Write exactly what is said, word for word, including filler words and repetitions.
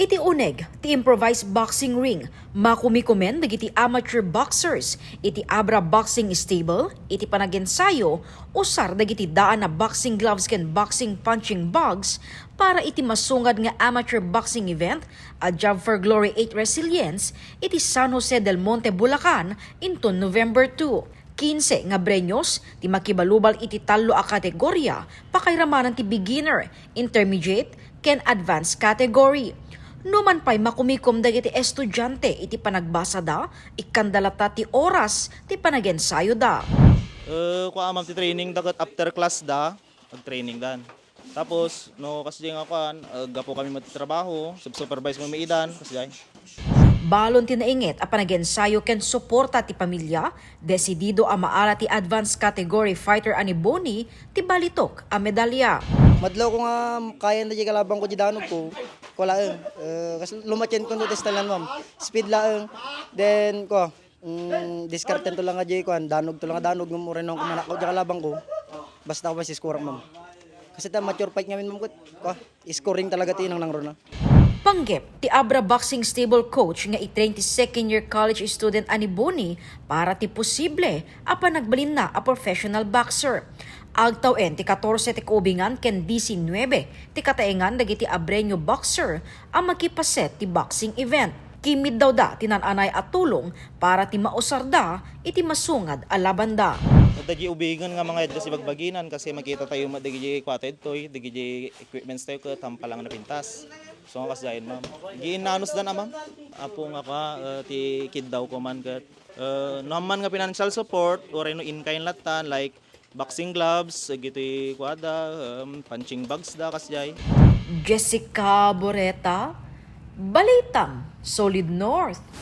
Iti uneg ti improvised boxing ring, makumikumen dagiti amateur boxers iti Abra Boxing Stable iti panagensayo usar dagiti daan a boxing gloves ken boxing punching bags para iti masungad nga amateur boxing event a Job for Glory eight Resilience iti San Jose del Monte, Bulacan inton November two. Kinse nga brenyos ti makibalubal iti tallo a kategoria, pakairamanan ti beginner, intermediate, ken advanced category. Numan pay makumikom dagiti estudiante iti panagbasada, ikkanda latta ti oras ti panagensayoda. Eh, kua, ma'am, ti training da ket after class da, ag-training dan. Tapos, no, kasdi nga kuan, eh, gapu kami met ti trabaho, sub-supervise mo mi idan, kasdi. Balon ti nainget a panagensayo ken suporta ti pamilya, desidido a maala ti advanced category fighter a ni Bonnie ti balitok a medalya. Madlaw ko nga kayan da kalabang ko di danog ko. Ko laeng. Eh, kas lumatyan ko no testalan, ma'am. Speed laeng. Then, ko, mm, diskarten to lang nga di kuan, danog to lang nga danog, ngem uray no kumanak ko di kalabang ko. Basta ko masiscore, ma'am. Kasi ta mature fight ngamin, ma'am, ko, ko, scoring talaga ti inang nangruna. Panggep ti Abra Boxing Stable coach nga i-train ti second year college student a ni Bonnie para ti posible a panagbalinna a professional boxer. Agtawen ti katorse ti kaubingan ken disinnuebe ti kataengan dagiti Abreño boxer a makipaset ti boxing event. Kimmiddawda ti naan-anay a tulong para ti mausarda iti masungad a labanda. Dagiti ubingen nga mangayad kas ibagbaginan, kasi makita tayo met dagiti kuata ditoy, dagiti equipments tayo ket hampalang napintas. So, nga kasdiayen, ma'am. Giinnanusdan a, ma'am. Apo nga kua, eh, ti kiddaw ko man ket, eh, no amman nga financial support, uray no in-kind lattan, like boxing gloves, dagiti kuada, um, punching bags da, kasdiay. Jessica Boreta, Balitang Solid North.